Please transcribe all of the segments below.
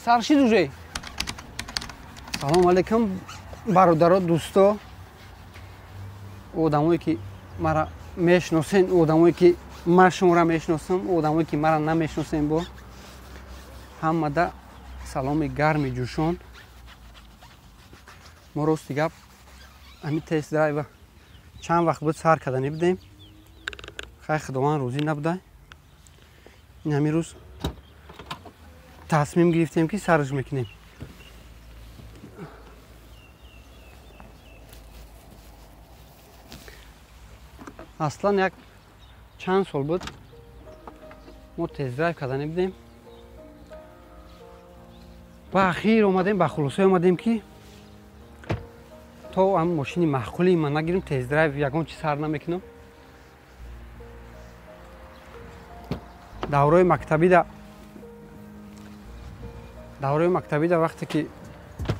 Саршид уже. Салом алейкум, бародаро, дӯсто, одамое ки мара мешиносен, одамое ки ман шуморо мешиносам, одамое ки мара намешиносен, бо ҳамада саломи гарми ҷӯшон. Мо рости гап ҳамин тест драйва чанд вақт буд сар карданӣ будем, хай худованд розӣ набуда. Ин ҳамин рӯз тасмим гирифтем ки сарш мекунем. Аслан як чанд сол буд мо тест-драйв карданӣ будем. Ба ахир омадем, ба хулосае омадем ки то ҳам мошини маъқули ман нагирем, тест-драйв ягон чи сар намекунам. Давраи мактабида вақте ки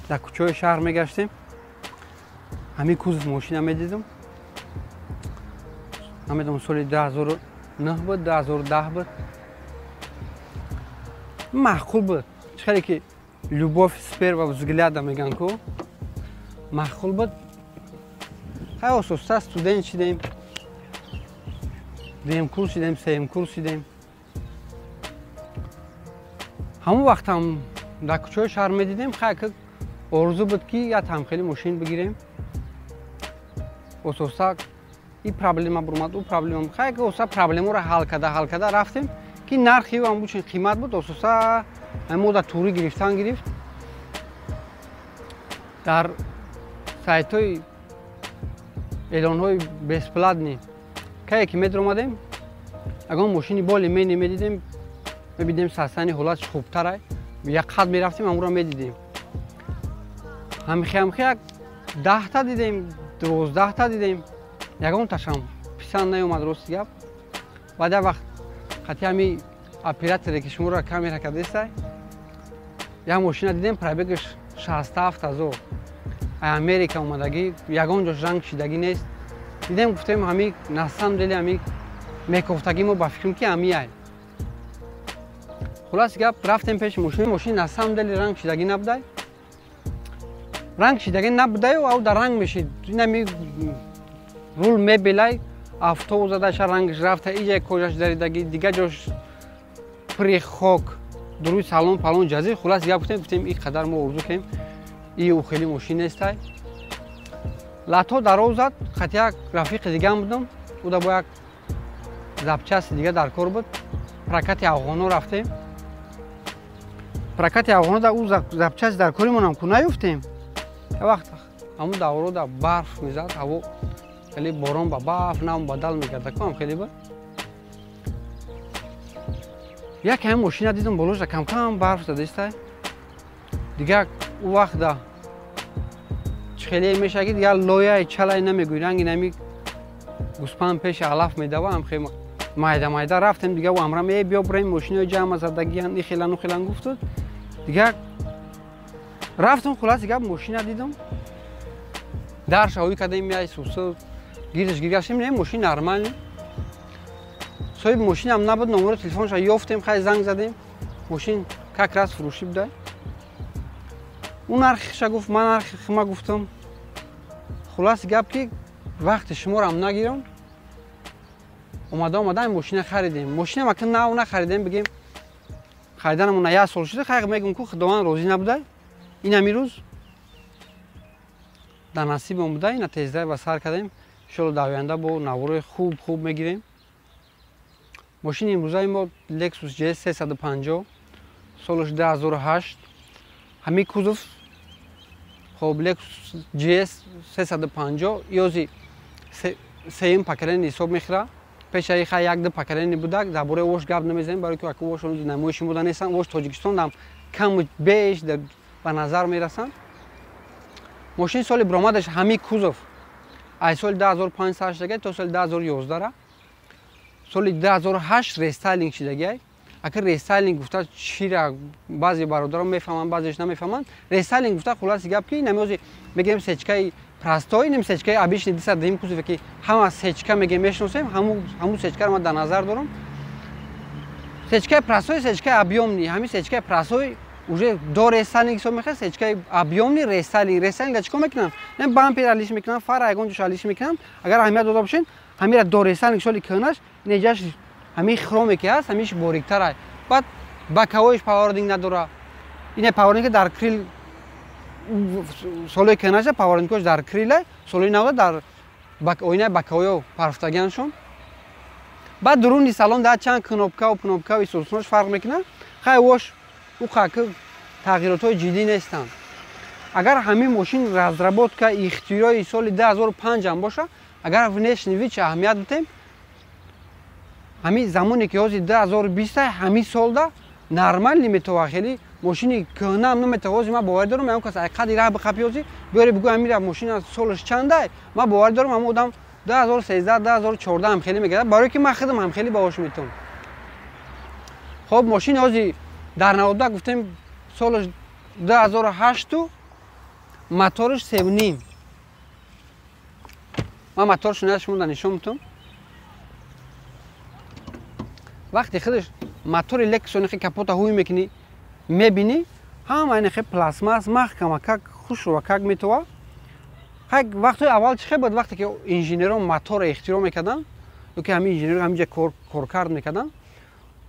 дар кӯчаҳои шаҳр мегаштем, ҳамин кузов мошина медидам. Намедонам, соли 2009 буд, 2010 буд. Маъқул буд. Чӣ хеле ки любовь с первого взгляда меган ку, маъқул буд. Хай ососта студент шидем, дуюм курс шидем, сеюм курс шидем. Ҳамон вақтам дар кӯчаҳои шаҳр медидем, хай орзу буд ки як ҳамхели мошин бигирем. Ососта и проблема бурмад, ӯ проблема, хай оса проблемаро ҳал карда рафтем ки нархи ӯ ҳам бучин қимат буд. Ососа мо дар турӣ гирифтан гирифт. Дар сайтҳои эълонҳои бесплатни кае ки медаромадем, ягон мошини боли мени медидем, мебидем састани ҳолатш хубтарай, як қад мерафтем, ҳамонро медидем. Ҳамхи як 10та дидем, 12та дидем, ягонташам писанд наёмад, рости гап. Баъд як вақт қатъи ҳами операторе ки шуморо камера кардестай, як мошина дидем, пробегаш 67 000, ай Америка омадагӣ, ягон ҷош ранг шидагӣ нест. Дидем, гуфтем ҳами на самом деле ҳами мекофтагӣ мо ба фикрам ки ҳами ай. Хулоси гап рафтем пеши мошин, мошин на самом деле ранг шидагӣ набудай. Ранг шидагӣ набудаю, ав дар ранг мешид. Ин ҳами рул мебелай, автобус задаша рангш рафта, иҷа кожаш даридагӣ, дига ҷош пури хок, дуруи салон палон ҷазир. Хулоси гап гуфтем ин қадар мо орзу кунем, и ӯ хеле мошин нестай. Лато дароз зад, хати як рафиқи дигаам будам, ӯ да бо як запчасти дига дар кор буд. Прокати афғоно рафтем. Прокати афғоно да ӯ запчасти дар коримонам ку наёфтем. Як вақт ҳамун давро да барф мезад, ҳаво хеле борон ба барф нам бадал мекарда, ку хеле буд. Як ҳамин мошина дидам, болоша камкам барф задистай. Дигар ӯ вақт да чӣ хеле мешавад ки дигар лояи чалай намегӯй, ранги нами гӯспанд пеши алаф медава, ҳам хеле майда майда рафтем. Дигар ӯ амрам э биё бираем, мошинои ҷамъа задагиян, и хелан ӯ хелан гуфтуд. Дигар рафтам, хулоси гап мошина дидам, дарша ҳоӣ кардем, яй сусу гирдаш гиргаштем, не мошин нормални. Соҳиби мошинам набуд, номеро телефонша ёфтем, хай занг задем, мошин как раз фурӯшӣ буда. Ӯ нархиша гуфт, ман нархи хима гуфтам. Хулоси гап ки вақти шуморо нагирам, омада мошина харидем. Мошинам ака нав нахаридем, бигем хариданамон як сол шуда, хай мегум ку худованд розӣ набуда. Ин ҳамин рӯз дар насибам буда, ина тест-драйва сар кардем. Иншолло дар оянда бо наворои хуб хуб мегирем. Мошини имрӯзаи мо Lexus GS 350, солаш 2008. Ҳамин кузов хоб Lexus GS 350 ёзи сеюм поколение ҳисоб мехӯрад. Пешаи хай як ду поколение будак, дар бораи ош гап намезанем, барои ки ака ош намоиши мода нестанд, ош Тоҷикистон ҳам каму беш ба назар мерасанд. Мошини соли баромадаш ҳамин кузов аз соли 2005 сар шудагай то соли 2011. Соли 2008 рестайлинг шудагай. Ака рестайлинг гуфта чира баъзе бародарон мефаҳманд, баъзеш намефаҳманд. Рестайлинг гуфта хулоси гап ки намози мегӯем сечкаи простой, нем сечкаи обычный 200 кузове ки ҳама сечка мегӯем мешиносем, ҳамун сечкаро ман дар назар дорам. Сечкаи простой, сечкаи объёмный, ҳамин сечкаи простой уже до рестайлинг ҳисоб мехоҳад, сечкаи объёмный рестайлинг. Рестайлинг чикор мекунанд? Не бампер алиш мекунанд, фара ягон ҷош алиш мекунанд. Агар аҳамият дода бошед, ҳамира до рестайлинг соли кӯҳнаш неҷаш ҳамин хроме ки ҳаст, ҳамиш бориктар. Баъд боковоиш поворотник надора. Ине поворотник дар крил солои кӯҳнаша поворотникош дар крила, солои навда дар оинаи боковоё парфтагианшон. Баъд дуруни салон дар чанд кнопкаву пнопкаву исосунош фарқ мекунад. Хай вош уқаки тағйиротҳои ҷиддӣ нестанд. Агар ҳамин мошин разработка ихтиёри соли 2005 ҳам боша, агар внешний вид аҳамият битем, ҳамин замоне ки ҳозир 2020 ҳамин солда нормал метова, хеле мошини кӯҳнаам наметава. Ҳозир ман боварӣ дорам, ягон кас ай қадри раҳ биқапи ҳозир биёре бигӯ ҳамира мошина солаш чандай, ман боварӣ дорам ҳамон одам 2013 2014 ҳам хеле мегардад, барое ки ман худам ҳам хеле баҳош метавам. Хоб мошин ҳозир дар 92 гуфтем солаш 2008, мотораш 3.5. Ман моторашро на шумо нишон метавам. Вақте худаш мотори Lexus хе капота ҳуй мекунӣ, мебинӣ ҳама ин хе пластмасс маҳкама как хушрува как метова. Хай вақтҳои аввал чӣ хел буд, вақте ки инженерон моторро ихтироъ мекарданд ё ки ҳамин инженерон ҳаминҷа коркард мекарданд,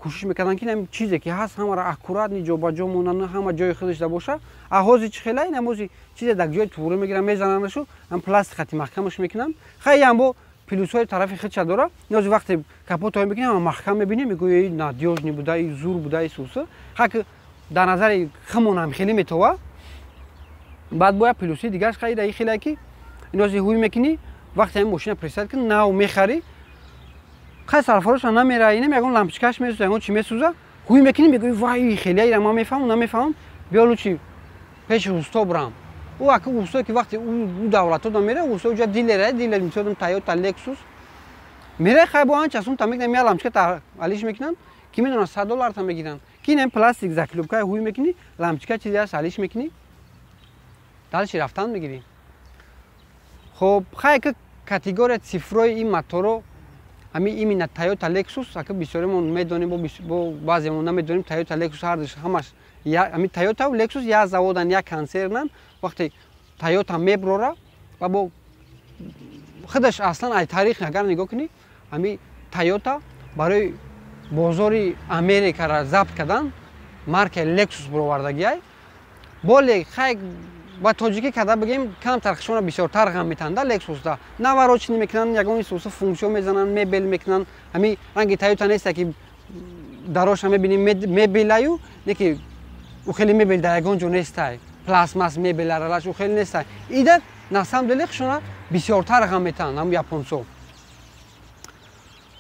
кӯшиш мекарданд ки ин чизе ки ҳаст ҳамаро аккуратни ҷобаҷо монанд, ҳама ҷои худашда боша. А ҳозир чӣ хела ин ҳозир чизе дар ҷои туғрӣ мегиранд, мезананашу, ҳам пластик хати маҳкамаш мекунанд. Хай ям бо плюсҳои тарафи худша дора. Ҳозир вақте капотҳое мекунӣ, ҳама маҳкам мебинӣ, мегӯӣ надёжный буда, и зур буда, и суса. Хай ки дар назари химон ҳам хеле метова. Баъд бояд плюси дигараш хай ира хеле ки ин ҳозир ҳуй мекунӣ, вақте ҳамин мошина присад кунӣ, нав мехарӣ, хай сарфароша намера, инам ягон лампочкаш месӯза, ягон чи месӯза, ҳуй мекунӣ, мегӯӣ вай хеле ира ман мефаҳмам, намефаҳмам, биё лучи пеши усто бурам. Ӯ ака усто ки вақте ӯ давлатҳо да мера, усто уҷа дилера, дилер мисол Toyota Lexus мера, хай бо анча сум та мекунам, я лампочка та алиш мекунам, ки медонам $100 та мегиранд. Ки ин пластик заклёпкаи ҳуй мекунӣ, лампочка чизе ҳаст алиш мекунӣ, дальше рафтан мегирӣ. Хоб хай ки категория цифрои ин моторо ҳамин именно Toyota Lexus, ака бисёремон медонем, бо баъземон намедонем, Toyota Lexus ҳардуш ҳамаш ҳамин Toyota ва Lexus як заводанд, як консернанд. Вақте Toyota меброра ва бо худаш аслан ай таърих агар нигоҳ кунӣ, ҳамин Toyota барои бозори Америкаро забт кардан маркаи Lexus буровардагиай. Боле хай ба тоҷикӣ карда бигем, камтар хишонро бисёртар ғам метаҳанд Lexus-да. Наворочни мекунанд, ягон исуса функсион мезананд, мебел мекунанд. Ҳамин ранги Toyota нест ки дароша мебинем мебелаю, не ки ӯ хеле мебел дар ягон ҷо нестай. Пластмасс мебел аралаш ӯ хеле нестай. Ида на самом деле хишонро бисёртар ғам метаҳанд ҳамун японсо.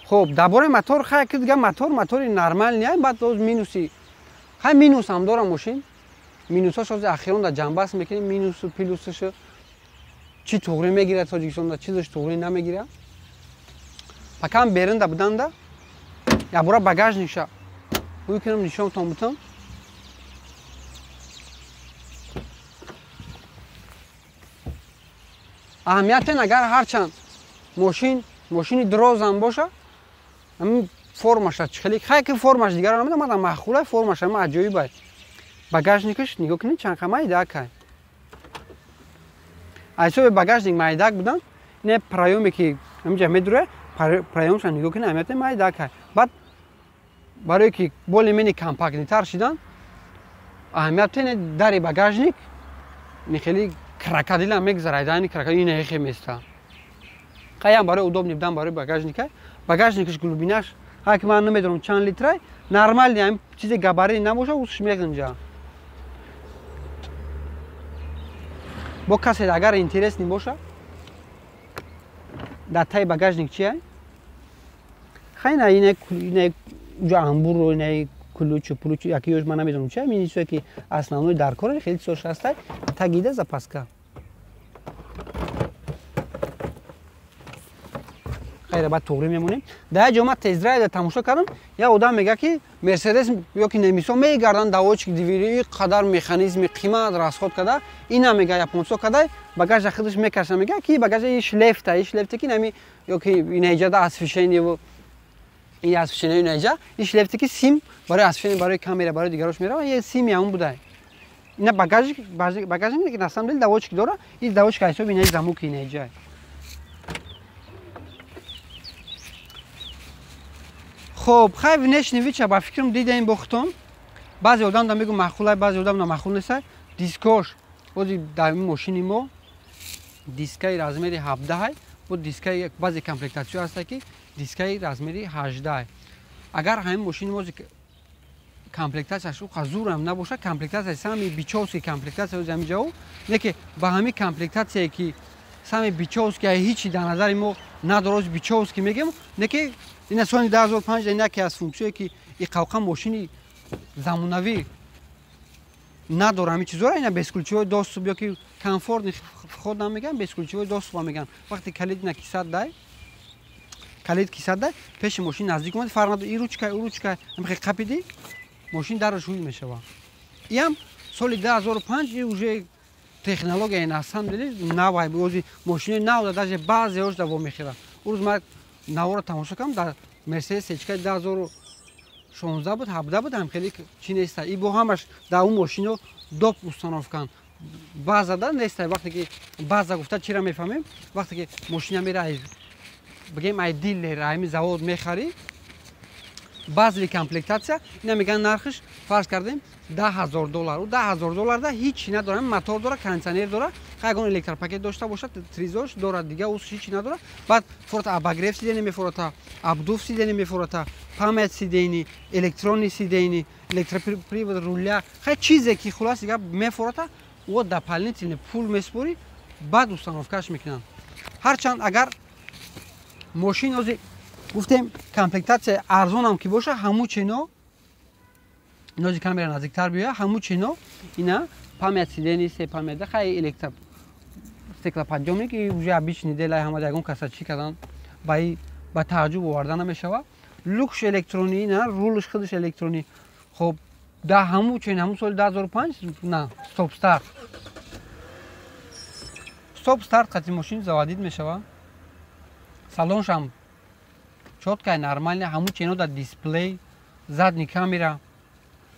Хоб дар бораи мотор хай ки дига мотор мотори нормални, баъд боз минуси. Хай минус ҳам дора мошин. Минусҳош ҳозир ахирон дар ҷанбаст мекунем, минусу плюсаш чӣ туғрӣ мегирад Тоҷикистонда, чизаш туғрӣ намегирад. Пакам берунда буданда якбора багажникша ҳуй кунам нишонтон бутам. Аҳамиятен агар ҳарчанд мошин мошини дрозам боша, ҳамин формаша чӣ хеле хай ки формаш дигарро намедонам, мадам маъқула формаш ҳама аҷоиб аст. Багажникаш нигоҳ кунед чанд қа майдак ай. Аз ҳисоби багажник майдак будан, ин проёме ки ҳаминҷа медура, проёмша нигоҳ кунед, аҳамияти майдак ай. Баъд барое ки более-менее компактнитар шидан, аҳамият ин дари багажник ин хеле крокодилам мегузарад, ин крокодил ин хе места. Қаям барои удобный будан барои багажника, багажникаш глубинаш ҳар ки ман намедонам чанд литрай, нормални ҳамин чизе габарит набоша, усш меғинҷа. Бо касе агар интересный боша, дар таи багажник чи ай? Хай на ина уҷа амбурро, ина ключу пулучу, яки ёш ман намедонам чи ай, ин чизе ки основной дар кор хеле чизош ҳастай, тагида запаска. Хайра баъд туғрӣ мемонем. Дар як ҷо ман тест-драйвда тамошо кардам, як одам мегӯяд ки Мерседес ё ки немисо мегарданд давочки двери, қадар механизми қимат расход карда, ина мега японсо карда, багажа худаш мекаша, мега ки багажа и шлефта, и шлефта ки нами ё ки ина иҷода освещение Ин освещение инҷа, ин шлефте ки сим барои освещение, барои камера, барои дигарош мерава, е сими ҳамон буда. Ина багажник ки на самом деле доводчик дора, ин доводчик ҳисоби ина замок ина иҷа. Хоб, хай внешний вид ба фикрам дидаем бо худтон. Баъзе одам да мегӯ маъқул, баъзе одам на маъқул нест. Дискош, ози дар мошини мо дискаи размери 17, бо дискаи баъзе комплектатсиё ҳаста ки дискаи размери 18. Агар ҳамин мошини мо комплектатсияш уқа зурам набошад, комплектатсияи самый бичовский комплектатсия ози ҳамин ҷаво, не ки ба ҳамин комплектатсияе ки самый бичовский ҳичи дар назари мо надора, ози бичовский мегем, не ки ина соли 2005 ин яке аз функсияе ки иқавқа мошини замонавӣ надора ҳамин чизора, ина бесключевой доступ ё ки комфортный вход намеган, бесключевой доступ меган. Вақте калид на кисат дай, калид кисат дай, пеши мошин наздик омад, фарқ надорад, и ручка, и ручка, ҳамихе қапиди, мошин дараш ҳуй мешава. Иам соли 2005 и уже технология на самом деле навай, ози мошинои нав даже баъзеҳош да вомехӯрад. Урӯз ман навора тамошо кардам, дар Мерседес сечкаи 2016 буд, 17 буд, ҳам хеле чи неста. И бо ҳамаш дар он мошино доп установкан. Баъза да неста, вақте ки баъза гуфта чира мефаҳмем, вақте ки мошина мера бигем ай дилер, ами завод мехарӣ, баъзеи комплектатсия ина меган нархиш фарз кардем $10,000. У $10,000 да ҳичи надора, мотор дора, кондитсионер дора, ягон электропакет дошта бошад, тризош дора, дига ус ҳичи надора. Баъд фурата обогрев сидени мефурата, обдув сидени мефурата, память сидени, электронный сидени, электропривод руля, хай чизе ки хулас дига мефурата, о дополнительный пул меспорӣ, баъд установкаш мекунанд. Ҳарчанд агар мошин ози гуфтем комплектатсия арзонам ки боша, ҳаму чино нози камера наздиктар биёя, ҳаму чино ина память сидени, се память, хай электро стеклоподъёмник и уже обычный делай, ҳама ягон каса чӣ кардан ба тааҷҷуб оварда намешава. Люкш электронӣ, на рулш худаш электронӣ. Хоб, да ҳаму чин ҳаму соли 2005 на стоп старт. Стоп старт қати мошин заводид мешава. Салоншам чёткая, нормальная, ҳаму чино да дисплей, задний камера.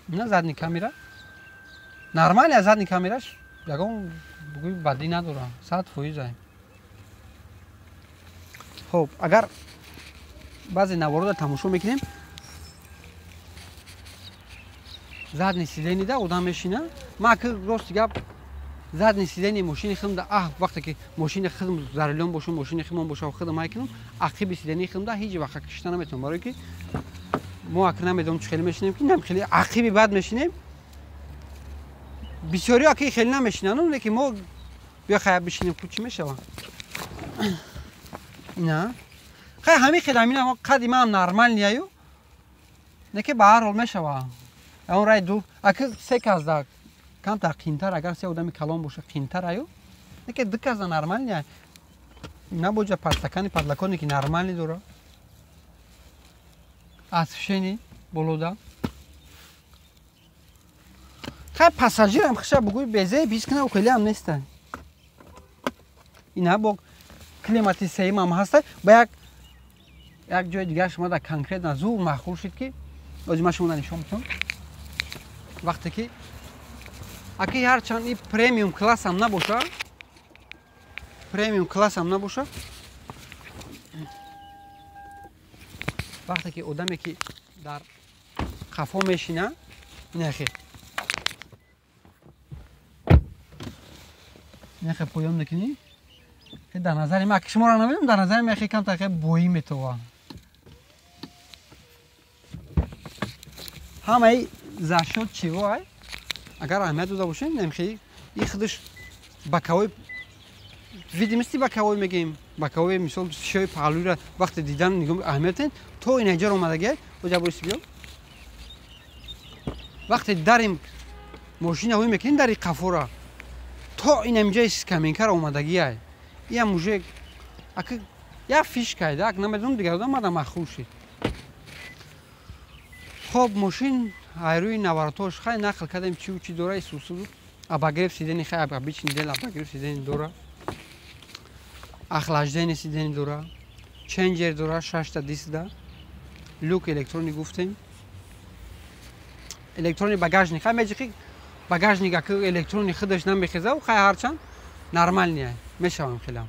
На задний камера. Нормальная задний камераш, ягон бугӯи бадӣ надора, 100%. Хоб, агар баъзе наворода тамошо мекунем, задний сидени да одам мешина. Ман ки рости гап задний сидени мошини худам да, вақте ки мошини худам за рулём бошам, мошини худам бошам, худам ай кунам, ақиби сидени худам да ҳеҷ вақт кишта наметавонам, барое ки мо акр намедонам чӣ хеле мешинем, ки нам хеле ақиби бад мешинем. Бисёриҳо аки хеле намешинанд, лекин мо биё хай бишинем, худ чӣ мешава. На хай ҳамин хел ҳамин қади ман нормалнияю, не ки ба ҳар ҳол мешава. Он рай ду аки се кас да камтар қинтар, агар се одами калон боша қинтар аю, не ки ду кас да нормалния. Набоҷа подстакани подлокотники нормални дора. Освещение болода. Хай пассажирам хиша бугӯй безе бискна хеле ҳам неста. Ина бо климати сеюм ҳам ҳаста. Ба як ҷои дигар шумо да конкретно зур маъқул шуд ки ози ман шумо нишон бидам. Вақте ки аки ҳарчанд и премиум классам набоша, премиум классам набоша, вақте ки одаме ки дар қафо мешина, инахе инахе поён мекунӣ, дар назари ман, аки шуморо намедонам, дар назари ман хе камтар хе боӣ метова. Ҳамаи зашёт чиво ай, агар аҳамият дода бошем, намхи и худаш боковой видимости боковой мегӯем, боковой мисол шишаи паҳлӯиро вақте дидан нигоҳ аҳамият дем, то инаҷаро омадагиай, оҷа боиси биё. Вақте дарим мошина ҳуй мекунем дари қафора, то инамҷаи скамейкаро омадагиай. Иам уже аки як фишкай да, ак намедонам дигар одам мада маъқул шид. Хоб, мошин айрӯи наворотош хай нақл кардем чиу чи дора, исусу обогрев сидени хай обычный дел обогрев сидени дора, охлаждение сидени дора, ченҷер дора, шашта диск да. Люк электрони гуфтем. Электрони багажник. Хай меҷиқи багажник аки электрони худаш намехеза, хай ҳарчанд нормальный мешавам хелам.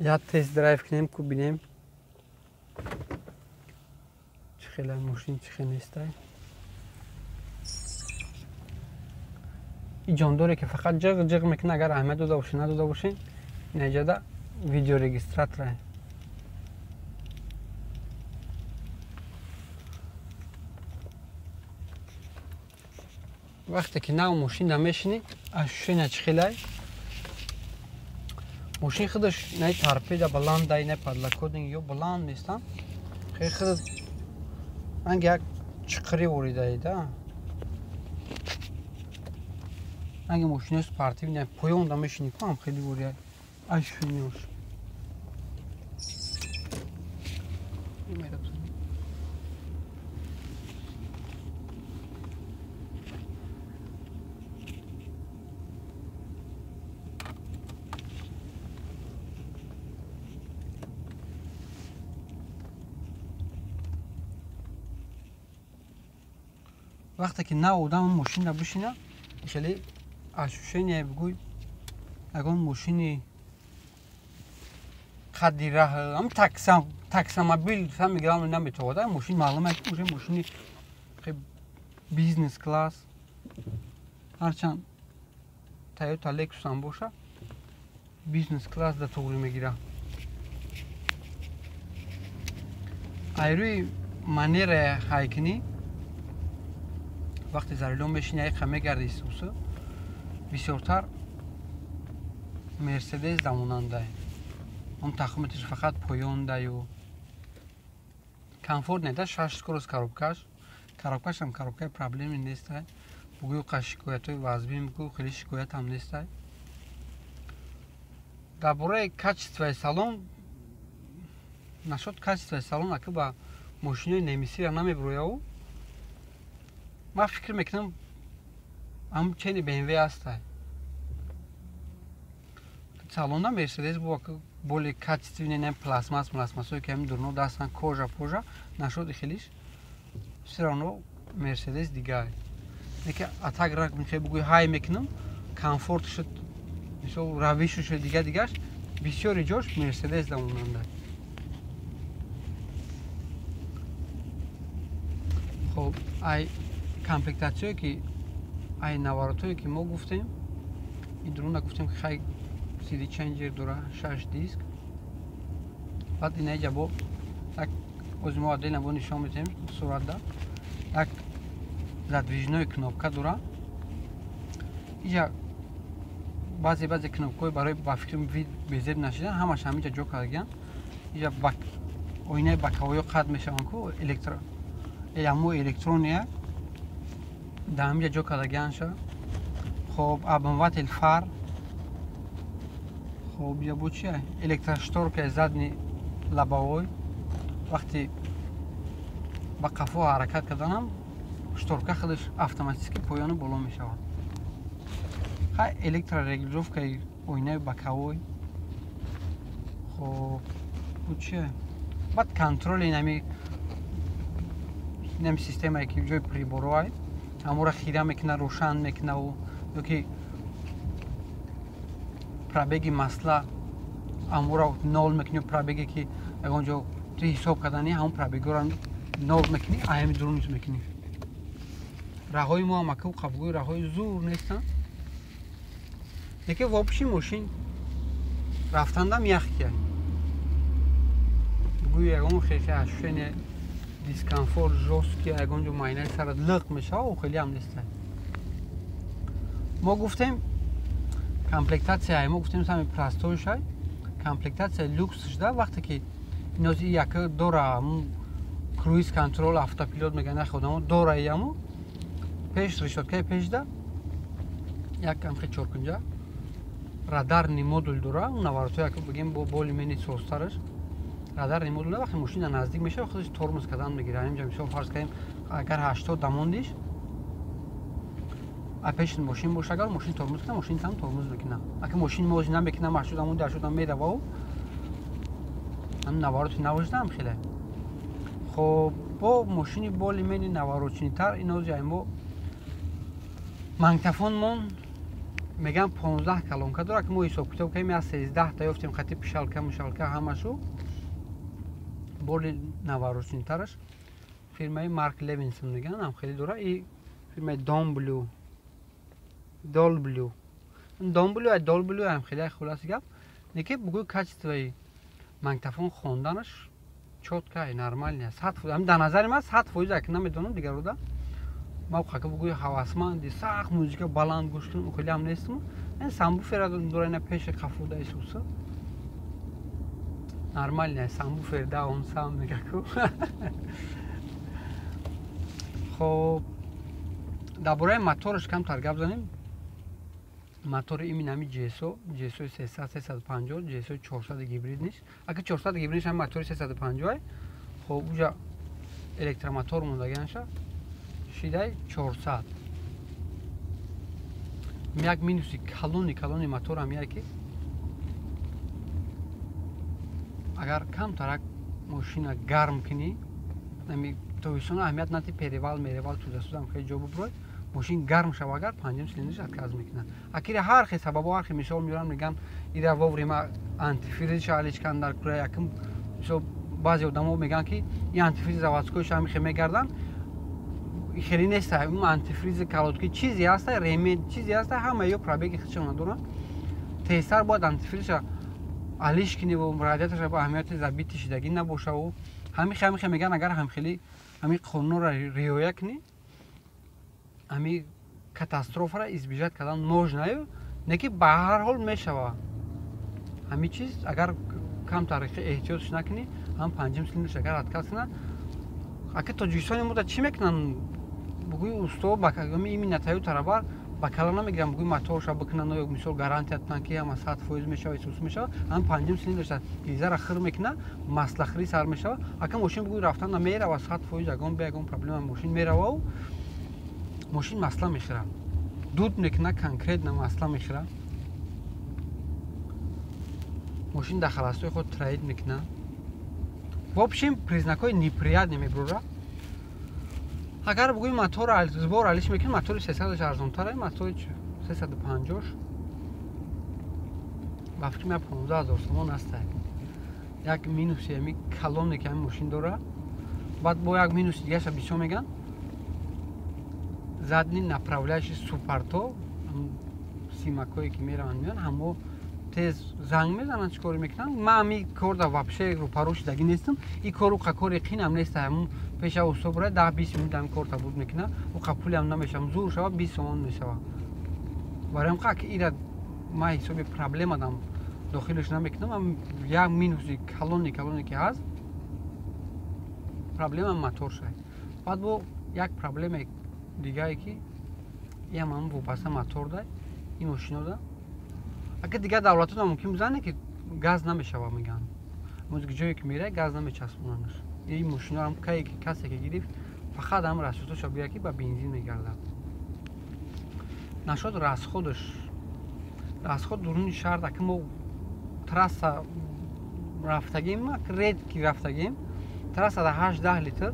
Як тест драйв кунем, ку бинем чӣ хела мошин, чӣ хел нестай. И ҷондоре ки фақат ҷиғ ҷиғ мекунад, агар аҳамият дода бошед, надода бошед, инаҷада видеорегистратора. Вақте ки нав мошин намешинӣ, ощущение чӣ хелай? Мошин худаш най торпеда баландай, най подлокотник ё баланд нестан. Хеле худ ранг як чиқирӣ воридаида. Ранги мошинои спортивный поёнда мешинӣ, ку ҳам хеле вория ощущениёш. Вақте ки нав одам мошинро бишина, хеле ощущение бигӯй ягон мошини қадди раҳ, ҳам таксомобил сами главное наметавонад. Мошин маълум аст, ки уже мошини бизнес класс, ҳарчанд Toyota Lexus ҳам боша, бизнес класс да туғри мегира. Айрӯи манераи ҳайкунӣ вақте за рулём мешини, айқа мегарди исусу, бисёртар Мерседес дамонандай. Он тахометрш фақат поёндаю. Комфорт неда, шаш скорость коробкаш. Коробкашам коробкаи проблеми нестай. Бугӯю қа шикоятҳои вазбин, бугӯю хеле шикоятам нестай. Дар бораи качествои салон, нашод качествои салон аки ба мошинои немисира намебирояву. Ман фикр мекунам ҳам чени BMW ҳастай. Салона Мерседес бо более качественный, не пластмасс, пластмассое ки ҳамин дурно дастан кожа пожа нашуд хелиш. Всё равно Мерседес дигар. Неки атак рак мехоҳӣ бугӯй ҳай мекунам, комфорт шуд, мисол равишу шуд дигар дигаш, бисёри ҷош Мерседес дамонанда. Хоб, ай комплектатсияе ки ай наворотое ки мо гуфтем, ин дуруна гуфтем ки хай CD changer дора, 6 диск. Баъд инаиҷа бо як ози мо отдельно бо нишон медиҳем суратда. Як задвижной кнопка дора. Иҷа баъзе кнопкаҳои барои ба фикри вид безеб нашидан ҳамаш ҳаминҷа ҷо кардагиян. Иҷа оинаи боковоё қат мешаванд ку электро амо электрония дар ҳаминҷа ҷо кардагиянша. Хоб, обмыватель фар. Хоб, я бо чи? Электрошторка задний лобовой. Вақте ба қафо ҳаракат карданам, шторка худаш автоматически поёну боло мешавад. Хай электрорегулировкаи оинаи боковой. Хоб, бо чи? Баъд контроли нами системае ки ҷои приборҳоай, ҳамора хира мекуна, рӯшан мекунаву ёки пробеги масла амура нол мекунӣ, пробеге ки ягон ҷо ту ҳисоб кардани ҳамон пробегора нол мекунӣ, аями дурун мекунӣ. Раҳои мо ҳам аку қабгӯи раҳои зур нестанд. Лекин вообще мошин рафтандам яхкия. Бугӯи ягон хеле ощущение дискомфорт жёсткий, ягон ҷо майнаи сарат лиқ мешава, хеле ҳам неста. Мо гуфтем комплектация, мо гуфтем самый простой шай, комплектация люкс шуда, вақте ки инози яка дора круиз контроль, автопилот мегӯянд, нахи одамо дора яму пеш решёткаи пешда як камхе чоркунҷа радарный модуль дора, наворотҳо як бигем бо более-менее созтараш радарный модуль, вақте мошина наздик мешава, худаш тормоз кардан мегирад. Ҳаминҷа мисол фарз кардем, агар 80 дамондиш, а пеши мошин боша, агар мошин тормоз кунад, мошин там тормоз мекунад. Ака мошин мози намекунад, 80 дамонди, 80 меравау ҳам навороти навошдаам хеле. Хоб, бо мошини более-менее наворочнитар инози аймо магнитофонмон меган 15 колонка дорад, ки мо ҳисоб китоб кардем, аз 13 та ёфтем, хати пишалка мушалка ҳамашу. Боли наворочнитараш фирмаи Марк Левинсон меган, ҳам хеле дора, и фирмаи Донблю, Долблю, Донблю, ай Долблю ҳам хеле. Хулоси гап, неки бугӯи качествои магнитофон хонданаш чётко, нормально, 100%. Дар назари ман 100%, ак намедонам дигарода. Ма хака бугӯи ҳавасманди сахт музика баланд гӯш кунам, хеле ҳам нестам. Ин сабвуфера дора, ина пеши қафуда исуса нормально, сабвуфер да он сам мегаку. Хоб, дар бораи мотораш камтар гап занем. Мотори именно ҳами GSO, GSO 300, 350, GSO 400 гибрид ниш. Ака 400 гибрид ҳам мотори 350. Хоб, уҷа электромотор мондаганша шидай 400. Як минуси калони калони мотор ҳам яке, агар камтарак мошина гарм кунӣ, ами тобистона аҳамият нати, перевал меревал туда-сюда хеле ҷо буброй, мошин гарм шава, агар панҷум цилиндрш отказ мекунад. Акири ҳар хел сабабо, ҳар хел мисол меорам, мегӯям ира вовремя антифризша алиш кан дар кура. Якм мисол баъзе одамо мегӯянд, ки ин антифриз заводскойша ҳами хел мегарданд, хеле неста. Антифризи колодки чизе ҳаста, ремень чизе ҳаста, ҳама ё пробеги худшона доранд. Тезтар бояд антифризша алиш куниву радиаторша ба аҳамияти забити шидагӣ набошаву ҳамихе мегӯянд. Агар ҳамхели ҳамин қонунро риоя кунӣ, ҳами катастрофаро избежать кардан можно, не ки ба ҳар ҳол мешава ҳамин чиз. Агар камтар эҳтиётш накунӣ, ҳам панҷум цилиндрш агар отказ кунад. Ака Тоҷикистони мода чӣ мекунанд? Бугӯи усто именно Тойота рабар ба кала намегиранд, бугӯи моторша бикунанд ё мисол гарантия кунанд, ки ҳама 100% мешава, исус мешава. Ҳам панҷум цилиндрша гилзара хир мекунад, маслахирӣ сар мешава. Ака мошин бугӯи рафтан мерава 100%, ягон бе ягон проблема мошин меравау мошин масла мехӯрад, дуд мекунад, конкретно масла мехӯрад. Мошин дар холостои худ троит мекунад. В общем, признакҳои неприятный мебурад. Агар бугӯи мотор сбор алиш мекунӣ, мотори 300 арзонтар, мотори 350 ба фикри ман 15 000 сомон аст. Як минуси ами калоне ки ҳами мошин дорад. Баъд бо як минуси дигаша бисёр мегӯянд: задний направляющий супорто, симакое ки мераванд меянд, ҳамо тез занг мезананд. Чӣ коре мекунанд? Ман ҳами корда вообще рӯпарӯ шидагӣ нестам. И кору кори қинам нест. Ҳамун пеша усто бурад, 10-20 минут ҳами кор табуд мекунад, уқа пулиам намешавам, зур шава 20 сомон мешава. Барои ҳам ки ира ман ҳисоби проблемадам дохилаш намекунам. Як минуси калони калоне ки ҳаст, проблема мотор шай. Баъд бо як проблемаи дигае, ки иам ҳам вобаста мотор да ин мошинода. Агар дигар давлатҳо мумкин бизане, ки газ намешава, мегӯянд, ҷое ки мерай, газ намечаспонанаш. Ин мошиноам кае ки касе ки гирифт, фақат ҳам расходоша бигӯяд, ки ба бензин мегардад. Нашод расходаш, расход дуруни шаҳр, аки мо трасса рафтагим, редки рафтагим трасса да 8-10 литр.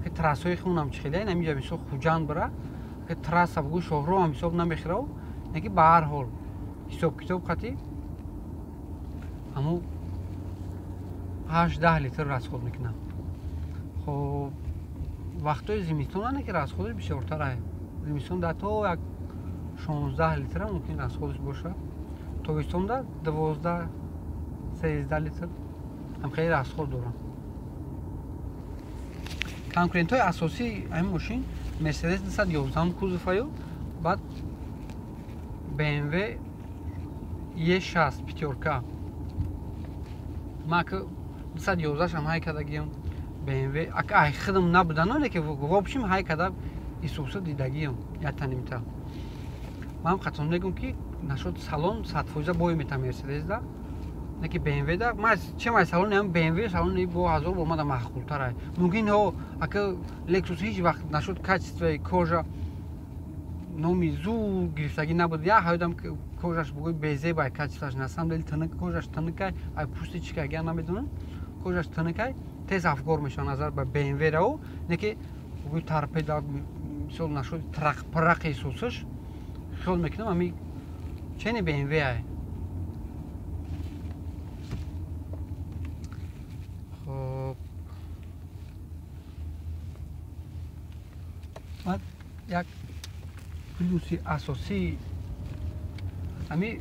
Трассаҳои хунам чӣ хеле, намиҷа мисол Хуҷанд бира, трасса бугӯ, шоҳроҳ ҳам ҳисоб намехӯрав, неки ба ҳар ҳол ҳисоб китоб қатӣ ҳаму 8-10 литр расход мекунам. Хоб, вақтҳои зимистон ане ки расходаш бисёртар. Зимистон да то як 16 литра мумкин расходш бошад. Тобистонда 12 13 литр ҳам хеле расход дорам. Конкурентҳои асосии ҳамин мошин Mercedes 211 кузоваю, баъд BMW E6 пятёрка. Ман ки 211-шам ҳай кардагиам, BMW ака ай худам набудано, лекин в общем ҳай карда исуса дидагиам якта нимта. Ман қатъан мегӯям ки нашуд салон 100% бой мета Mercedes да, лекин BMW да ман чем ай салони ҳам BMW салони бо 1000 бор мада маъқултар ай. Мумкин ҳо ака Lexus ҳеҷ вақт нашуд качествои кожа номи зур гирифтагӣ набуд. Я ҳаёдам кожаш бугӯй безебай качествоаш на самом деле тинак кожаш тинакай, ай пӯсти чӣ ка я намедонам. Кожаш тинакай, тез афгор мешавад назар ба BMW рао, не ки бугӯй торпеда мисол нашуд трақ-прақи исусаш хиёл мекунам ами чени BMW ай. Хоб баъд як плюси асосии ами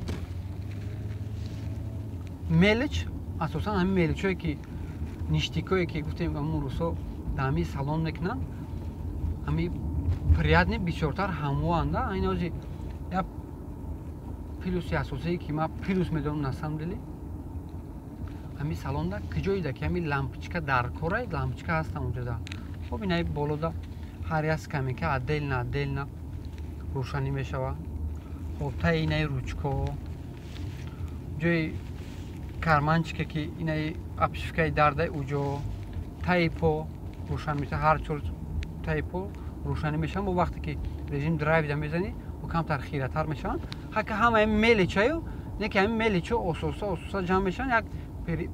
мелич, асосан ҳамин меличое ки ништикое ки гуфтем ҳамун рӯзҳо дар ҳамин салон мекунанд, ҳамин приятни бисёртар ҳамвоанда. Айн ози як плюси асосие ки ман плюс медонам на самом деле ҳамин салонда куҷоида ки ҳамин лампочка дар корай, лампочка ҳастам онҷода. Хоб инаи болода ҳар як скамейка отдельно отдельно рӯшанӣ мешавад. Хоб таи инаи ручко, ҷои карманчике ки инаи обшивкаи дардаи уҷо, таи по рӯшан мешавад, ҳар чор таи по рӯшанӣ мешаванд. Бо вақте ки режим драйвда мезанӣ, бо камтар хиратар мешаванд. Ҳака ҳамаи меличаю, не ки ҳамин меличо ососа ососа ҷамъ мешаванд, як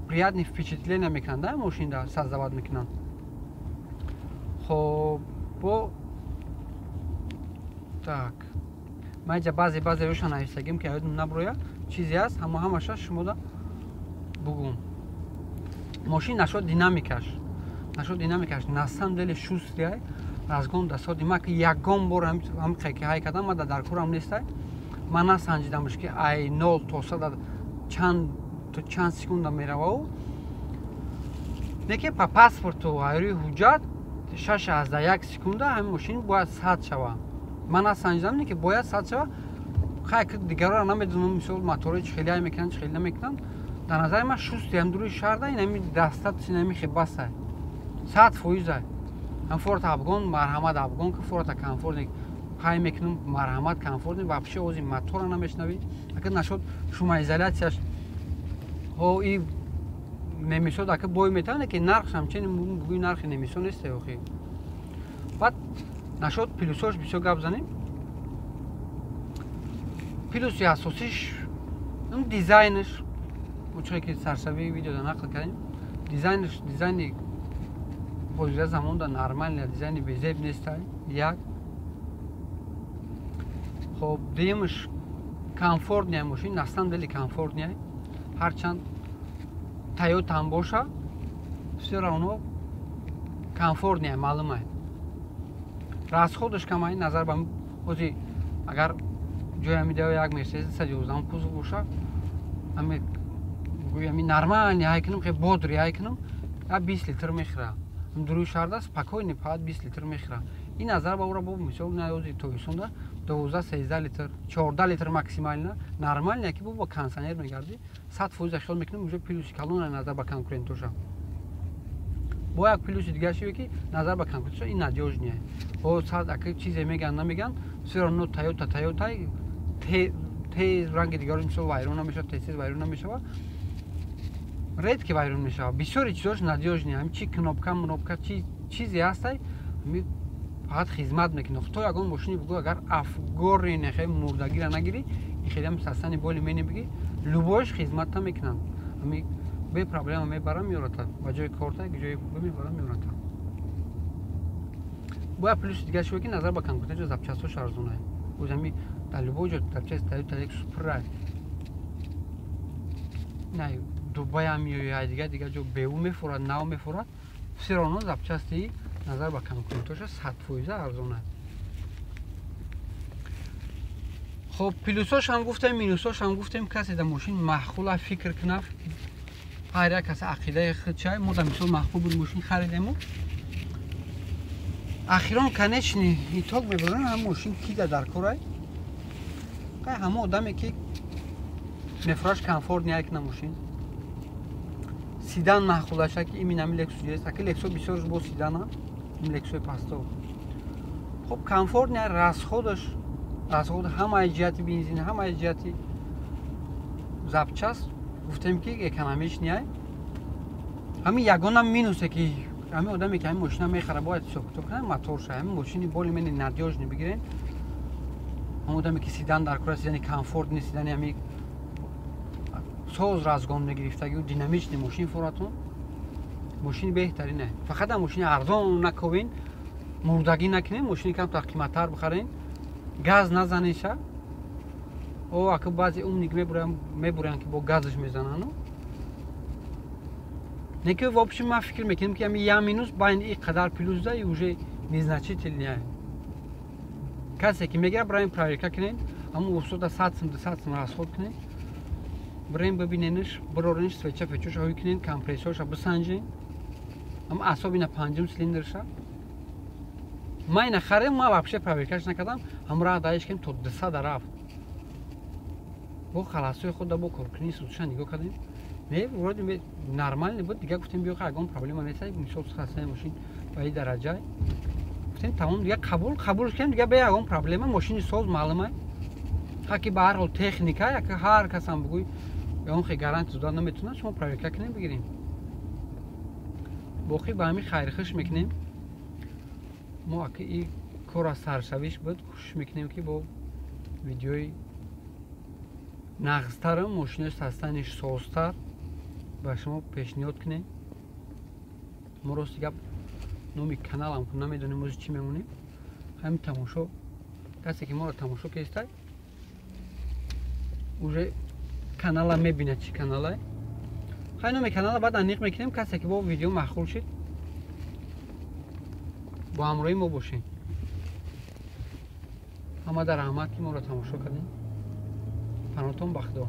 приятный впечатление мекунанд, да, мошинда создавать мекунанд. Хоб бо так ман инҷа баъзе баъзе нависагим ки ёдам наброя чизе ҳаст, ҳама ҳамаша шумода бугум. Мошин нашуд динамикаш, нашуд динамикаш на самом деле шустрый разгон дасоди. Ман ки ягон бор ҳам ки ҳай кардам, ман дар корам нестай. Ман насанҷидамш ки ай 0 то 100 чанд то чанд секунда мерава. Не ки по паспорту айрӯи ҳуҷҷат 6.1 секунда ҳамин мошин бояд 100 шава. Ман насанҷидам, не ки бояд 100 шава. Хай ки дигарро намедонам, мисол моторҳои чӣ хеле ҳай мекунанд, чӣ хеле намекунанд. Дар назари ман шустрый ҳам дуруи шаҳрда ин ҳамин дастат ин ҳамин хебасай. 100%. Ҳам форта обгон, марҳамат обгон ки форта комфортник ҳай мекунам, марҳамат комфортник вообще ози мотора намешнавӣ. Ака нашуд шумоизоляцияш ҳо и немисод ака бой метавонад, ки нархш ҳамчунин бугӯи нархи немисо нест охи. Баъд нашуд плюсош бисёр гап занем. Плюси асосиш дизайнш, чӣ ки сарсавии видеода нақл кардем, дизайнш дизайни ҳозира замонда нормальный дизайни безеб нестай. Як хоб дуюмш комфортный мошин, на самом деле комфортный, ҳарчанд Toyota ҳам боша, всё равно комфортный маълумай. Расходаш камай назар ба ҳози агар ҷои ҳамин даё як Mercedes 211 кузов боша, ҳами гӯй ҳами нормальный ҳай кунам, хеле бодрый ҳай кунам, я 20 литр мехӯра. Дуруи шаҳрда спокойно фақат 20 литр мехӯра. Ин назар ба ӯра бо мисол наёзи тобистонда 12-13 литр, 14 литр максимально нормально ки бо кондиционер мегардӣ, 100% хиёл мекунам уже плюси калон назар ба конкурентоша. Бо як плюси дигараш ки назар ба конкурентоша ин надёжный. Бо сад ака чизе меган намеган, всё равно Toyota Toyota тез ранги дигараш мисол вайрон намешавад, тез вайрон намешавад. Редки вайрон мешавад. Бисёри чизош надёжный, ҳам чи кнопка, мнопка, чи чизе ҳастай, ҳами фақат хизмат мекунад. То ягон мошини бугӯ агар афгори нехе мурдагира нагирӣ, ин хеле ҳам састани боли мени бигӣ, любоиш хизматта мекунанд. Ҳами бе проблема мебарам меората. Ба ҷои корта, ҷои мебарам меората. Бояд плюси дигар шуд ки назар ба конкурентҳо запчастҳош арзонай. Оз ҳами дар любой ҷо запчасть Toyota Lexus пуррай. Не, Дубай ҳам меояд, дигар дигар ҷо беу мефурад, нав мефурад. Всё равно запчасти назар ба конкурентҳоша 100% арзон аст. Хоб, плюсош ҳам гуфтем, минусош ҳам гуфтем. Касе дар мошин маъқула, фикр кунад, ҳар як кас ақидаи худчай. Мо дар мисол маъқул буд, мошин харидему. Ахирон, конечный итог мебарем, ҳам мошин кида дар корай? Ҳама одаме ки мефураш комфортный якна мошин, седан маъқулаша, ки именно ами Лексус есть. Аки Лексо бисёрш бо седана, ин Лексои пасто. Хоб, комфортный, расходаш, расход ҳамаи ҷиҳати бензин, ҳамаи ҷиҳати запчасть, гуфтем ки экономичный. Ҳамин ягона минусе ки ҳамин одаме ки ҳамин мошина мехара, бояд ҳисоб-китоб кунад, моторша. Ҳамин мошини более-менее надёжный бигирен. Ҳамон одаме ки седан дар кора, седани комфортный, седани ҳами соз разгон мегирифтагиу динамичный мошин форатон, мошини беҳтарине. Фақат ам мошини арзон наковин, мурдагӣ накунем, мошини камтар қиматтар бихарен, газ назанеша. О, ака, баъзе умник мебурянд, ки бо газаш мезанану. Не ки, в общем, ман фикр мекунем, ки ами як минус байни и қадар плюс да и уже незначительный. Касе ки мегирад, бираем, проверка кунем, ҳамун устода 100 сум, 200 сум расход кунем, бираем, бибиненш, бироренш, свеча печоша ҳой кунен, компрессорша бисанҷен, ам особенно панҷум цилиндрша. Ман ина харидам, ман вообще проверкаш накардам, ҳамроҳ даиш кардем, то 200 рафт. Бо халасои худа, бо коркунии судша нигоҳ кардем, не, вроде нормально буд. Дига гуфтем, биё, ягон проблема нест, мисол, хастаи мошин ба и дараҷа. Гуфтем, тамом, дига қабул кардем, дига бе ягон проблема. Мошини соз, маълума, хаки ба ҳар ҳол техника, як ҳар касам бугӯй, ягон хе гарантия дода наметавонад. Шумо проверка кунем, бигирем. Боқӣ ба ҳамин хайрхуш мекунем. Мо аки и кор аз саршавиш буд, кӯшиш мекунем, ки бо видеои нағзтарам, мошинои састаниш созтар ба шумо пешниҳод кунем. Мо, рости гап, номи каналам намедонем, ози чӣ мемонем. Ҳамин тамошо, касе ки моро тамошо кестай, уже канала мебинад, чӣ каналай. Хай, номи канала баъд аниқ мекунем. Касе ки бо видео маъқул шид, бо ҳамроҳи мо бошем. Ҳамада раҳмат, ки моро тамошо кардем. Панотон ба Худо.